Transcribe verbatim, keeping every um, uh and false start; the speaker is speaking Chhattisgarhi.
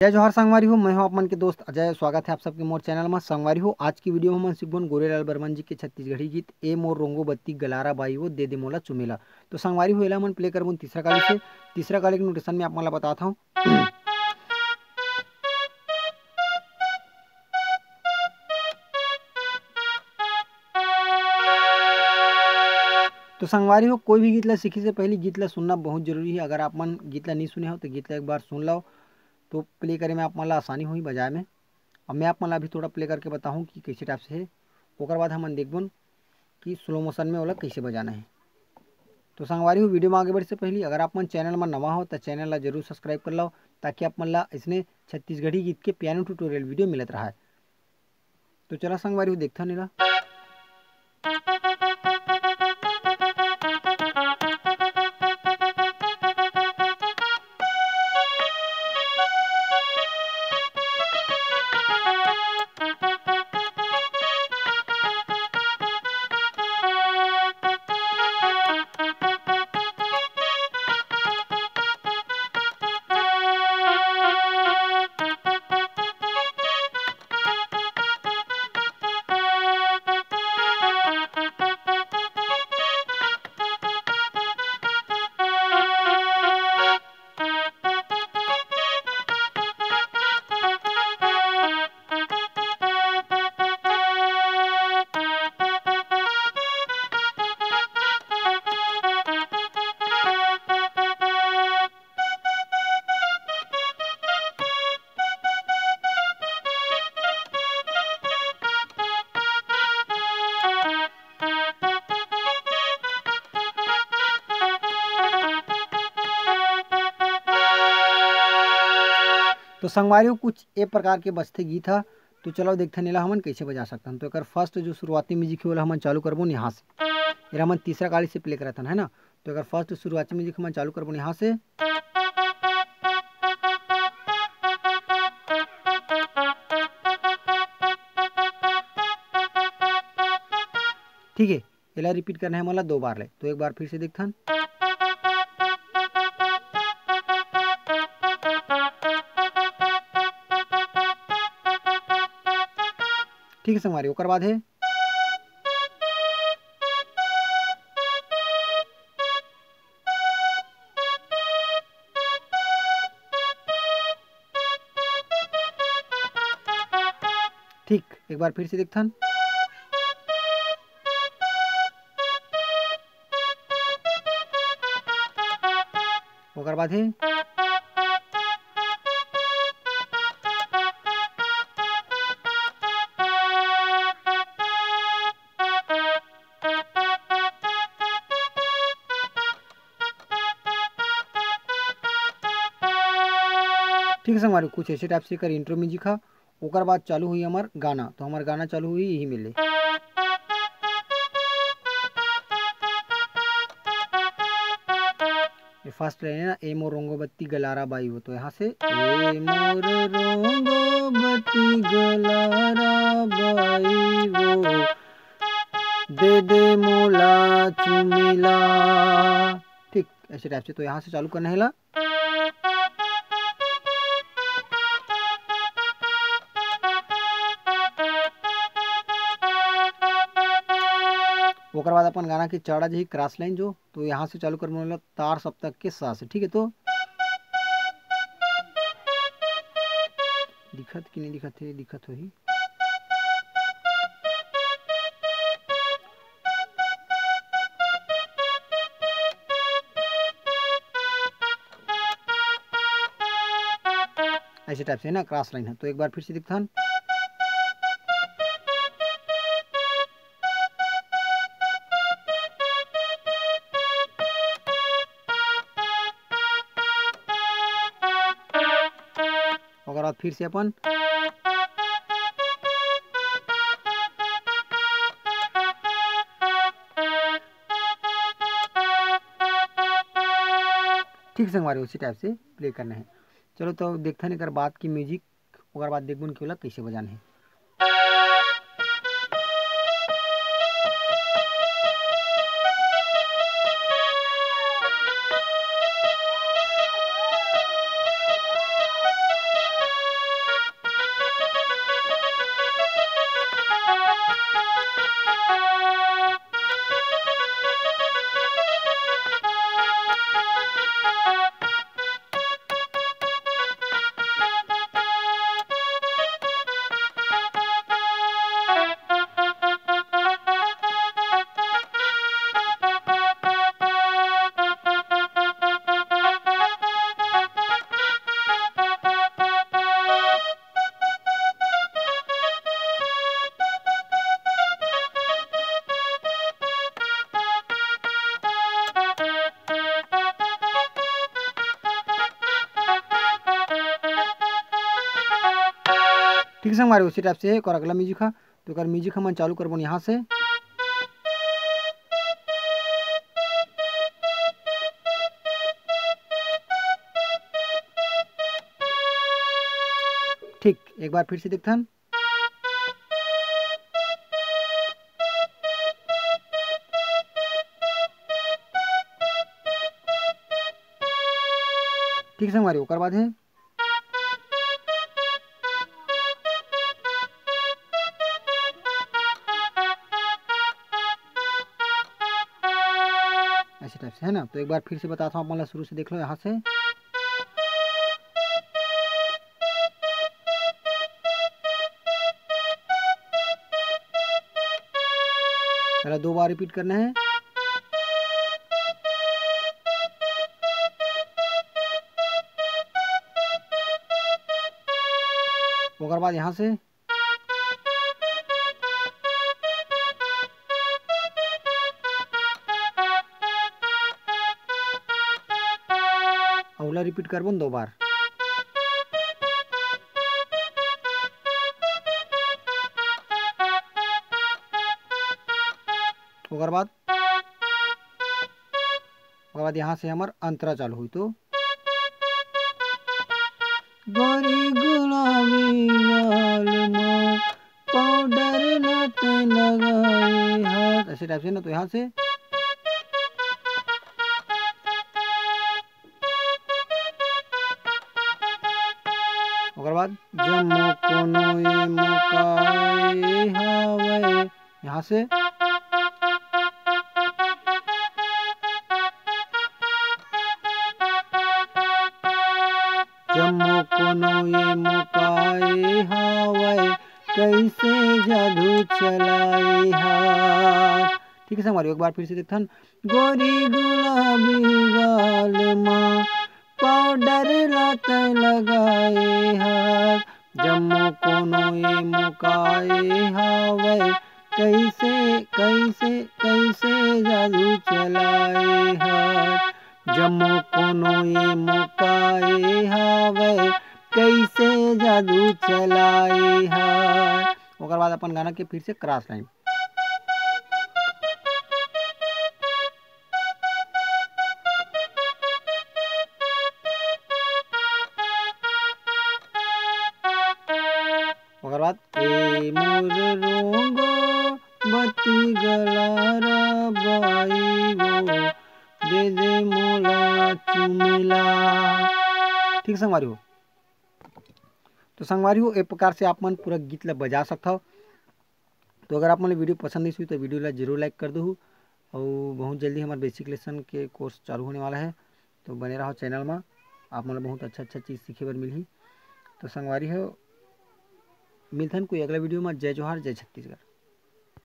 जय जोहार संगवारी हो, मैं हूं आप मन के दोस्त अजय। स्वागत है आप सबके मोर चैनल में। संगवारी हो, आज की वीडियो में हमन सीखबोन गोरेलाल बर्मन जी के छत्तीसगढ़ी गीत ए मोर रोंगो बत्ती गलारा बाई वो दे दे मोला चुमेला। तो संगवारी हो, एला हमन प्ले करबोन तीसरा काली से। तीसरा काली के नोटेशन में आप मन ला बताता हूँ। तो संगवारी हो, कोई भी गीत ला सीखे से पहले गीत ला सुनना बहुत जरूरी है। अगर आप मन गीत ला नहीं सुने हो तो गीत ला एक बार सुन लो, तो प्ले करे में आप मन ला आसानी होही बजाए में। अब मैं आप मन ला अभी थोड़ा प्ले करके बताहूँ कि कैसे टाइप से है, ओकर बाद हमन देखबोन कि स्लो मोशन में ओला कैसे बजाना है। तो संगवारी हो, वीडियो में आगे बढ़े से पहले अगर आप मन चैनल में नवा हो तो चैनल ला जरूर सब्सक्राइब कर लो, ताकि आप मन ला इसने छत्तीसगढ़ी गीत के पियानो ट्यूटोरियल वीडियो मिलत रहा है। तो चला संगवारी हो, देखथन एला। तो संगवारी हो, कुछ ए प्रकार के बजथे गीत ह। तो चलो देखथन एला हमन कैसे बजा सकथन। तो एकर फर्स्ट जो शुरुआती म्यूजिक है, ओला हमन चालू करबो यहाँ से। एला हमन तीसरा काली से प्ले करत हन, है ना। तो एकर फर्स्ट शुरुआती म्यूजिक हमन चालू करबो यहाँ से। ठीक है, एला रिपीट करना है हमन ला दो बार ले। तो एक बार फिर से देखथन। ठीक है संगवारी, ओकर बाद है। ठीक, एक बार फिर से देखथन। ओकर बाद है। ठीक है संगवारी, कुछ ऐसे टाइप से एकर इंट्रो म्यूजिक ह। ओकर बाद चालू हुई हमर गाना, तो हमर गाना चालू हुई यही में ले। ये फर्स्ट लाइन है ना, ए मोर रोंगो बत्ती गलारा बाई वो, तो यहाँ से ए मोर रोंगो बत्ती गलारा बाई वो, दे दे मोला चुमेला। ठीक, ऐसे टाइप से। तो यहाँ से चालू करना है ला। ओकर बाद अपन गाना के चढ़ा जही क्रॉस लाइन जो, तो यहाँ से चालू करबो ला तार सप्तक के सा से, ठीक है। तो दिखत कि नहीं दिखत है, दिखत होही। ऐसे टाइप से है ना, क्रॉस लाइन है। तो एक बार फिर से देखथन। ओकर बाद फिर से अपन ठीक संगवारी उसी टाइप से प्ले करना है। चलो तो देखथन एकर बाद की म्यूजिक, ओकर बाद देखबन कि ओला कैसे बजाना है। ठीक संगवारी, उसी type से एक और अगला music है। तो एकर music हमन चालू करबो यहाँ से। ठीक, एक बार फिर से देखथन। ठीक संगवारी, ओकर बाद है ऐसे type से, है ना। तो एक बार फिर से बताता हूँ आप मन ला, शुरू से देख लो यहाँ से। पहला दो बार repeat करना है। ओकर बाद यहाँ से अउ ओला repeat करबो न दो बार। ओकर बाद, ओकर बाद यहाँ से हमर अंतरा चालू हुई। तो गोरी गुलाबी गाल मा पाउडर ना ते लगाए हाथ, ऐसे type से ना। तो यहाँ से ओकर बाद जम्मो कोनो ए मोकाए हावय, यहाँ से जम्मो कोनो ए मोकाए हावय, कैसे जादू चलाए हाथ। ठीक है संगवारी, एक बार फिर से देखथन। गोरी गुलाबी गाल मा पाउडर ला ते लगाए हाथ, जम्मो कोनो ए मोकाए हावय, कैसे, कैसे, कैसे जादू चलाए हाथ, जम्मो कोनो ए मोकाए हावय, कैसे जादू चलाए हाथ। ओकर बाद अपन गाना के फिर से cross line। ओकर बाद ए मोर रोंगो बत्ती गला रा बाई वो, दे दे मोला चुमेला। ठीक संगवारी हो, तो संगवारी हो, ए प्रकार से आप मन पूरा गीत ला बजा सकथव। तो अगर आप मन ला video पसंद आइस होही तो video ला जरूर like कर दहू। अउ बहुत जल्दी हमारे basic lesson के course चालू होने वाला है, तो बने रहो channel में, आप मन ला बहुत अच्छा अच्छा चीज़ सीखे बर मिलही। तो संगवारी हो, मिलथन कोई अगला video में। जय जोहार, जय छत्तीसगढ़।